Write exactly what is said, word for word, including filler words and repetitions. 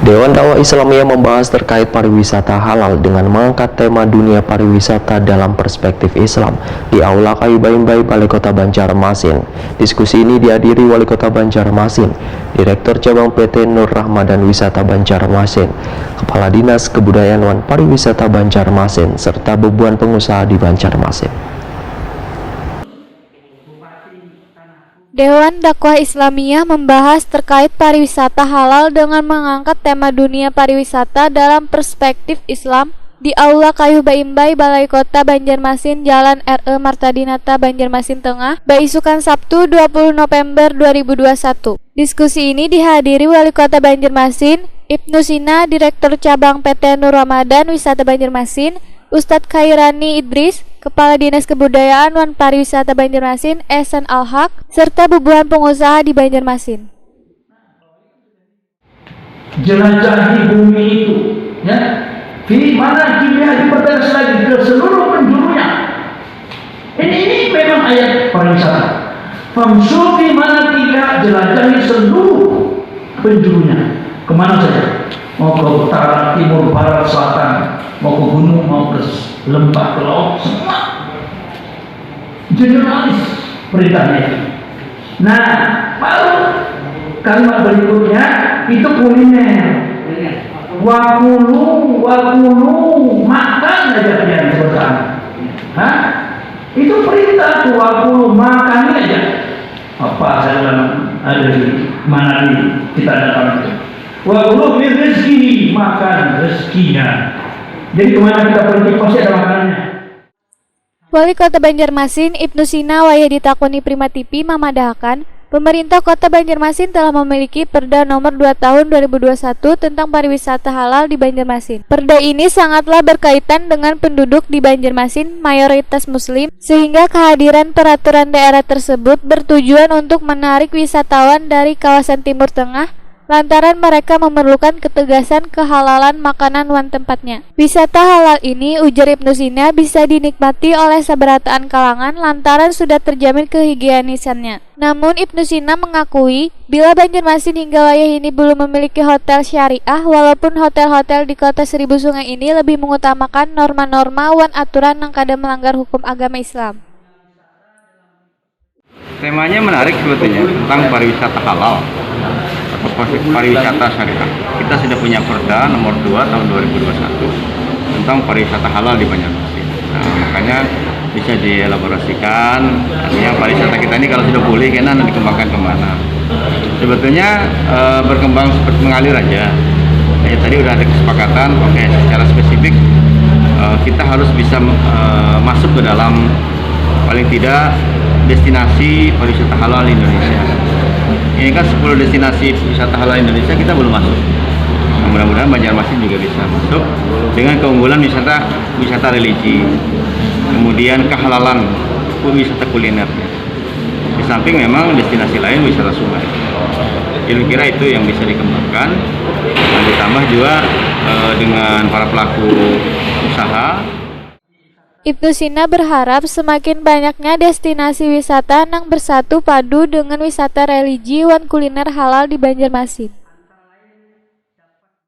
Dewan Dakwah Islamiyah membahas terkait pariwisata halal dengan mengangkat tema dunia pariwisata dalam perspektif Islam di Aula Kayu Baimbai, Balai Kota Banjarmasin. Diskusi ini dihadiri Wali Kota Banjarmasin, Direktur Cabang P T Nur Rahmadan Wisata Banjarmasin, Kepala Dinas Kebudayaan wan Pariwisata Banjarmasin, serta bubuhan pengusaha di Banjarmasin. Dewan Dakwah Islamiyah membahas terkait pariwisata halal dengan mengangkat tema dunia pariwisata dalam perspektif Islam di Aula Kayu Baimbai, Balai Kota Banjarmasin, Jalan R E Martadinata, Banjarmasin Tengah, baisukan Sabtu, dua puluh November dua ribu dua puluh satu. Diskusi ini dihadiri Wali Kota Banjarmasin, Ibnu Sina, Direktur Cabang P T Nur Ramadan Wisata Banjarmasin, Ustadz Khairani Idris, Kepala Dinas Kebudayaan wan Pariwisata Banjarmasin, Ehsan Al-Haq, serta bubuhan pengusaha di Banjarmasin. Jelajahi bumi itu, ya. Fi manakibiha, dipertegas lagi ke seluruh penjurunya. Ini, ini memang ayat pariwisata. Famshu fi manakibiha, jelajahi seluruh penjurunya. Kemana saja? Mau ke utara, timur, barat, selatan, mau ke gunung, mau ke lembah, ke laut, semua. Generalis perintahnya itu. Nah, baru kalimat berikutnya itu kuliner. Wakulu, wakulu, makan aja pian sebentar. Hah? Itu perintah tuh, wakulu, makan aja. Apa saya bilang, ada di mana di kita datang itu. Wakulu min rezeki, makan rezekinya. Jadi kemana kita pergi pasti ada makanannya. Wali Kota Banjarmasin, Ibnu Sina, wayah ditakuni Prima T V mamadahakan, pemerintah Kota Banjarmasin telah memiliki Perda Nomor dua Tahun dua ribu dua puluh satu tentang pariwisata halal di Banjarmasin. Perda ini sangatlah berkaitan dengan penduduk di Banjarmasin mayoritas muslim, sehingga kehadiran peraturan daerah tersebut bertujuan untuk menarik wisatawan dari kawasan Timur Tengah lantaran mereka memerlukan ketegasan kehalalan makanan wan tempatnya. Wisata halal ini, ujar Ibnu Sina, bisa dinikmati oleh sabarataan kalangan lantaran sudah terjamin kehigienisannya. Namun, Ibnu Sina mengakui, bila Banjarmasin hingga wayah ini belum memiliki hotel syariah, walaupun hotel-hotel di Kota Seribu Sungai ini lebih mengutamakan norma-norma wan aturan nang kada melanggar hukum agama Islam. Temanya menarik sebetulnya, tentang pariwisata halal atau pariwisata syariah. Kita sudah punya Perda Nomor dua Tahun dua ribu dua puluh satu tentang pariwisata halal di Banjarmasin. Nah, makanya bisa dielaborasikan, artinya pariwisata kita ini kalau sudah pulih, kena dikembangkan kemana. Sebetulnya eh, berkembang seperti mengalir aja. Ya, tadi udah ada kesepakatan, oke, secara spesifik eh, kita harus bisa eh, masuk ke dalam paling tidak destinasi pariwisata halal Indonesia. Ini kan sepuluh destinasi wisata halal Indonesia kita belum masuk. Nah, mudah-mudahan Banjarmasin juga bisa masuk dengan keunggulan wisata wisata religi, kemudian kehalalan, wisata kulinernya. Di samping memang destinasi lain wisata sungai. Kira-kira itu yang bisa dikembangkan dan ditambah juga eh, dengan para pelaku usaha. Ibnu Sina berharap semakin banyaknya destinasi wisata nang bersatu padu dengan wisata religi wan kuliner halal di Banjarmasin.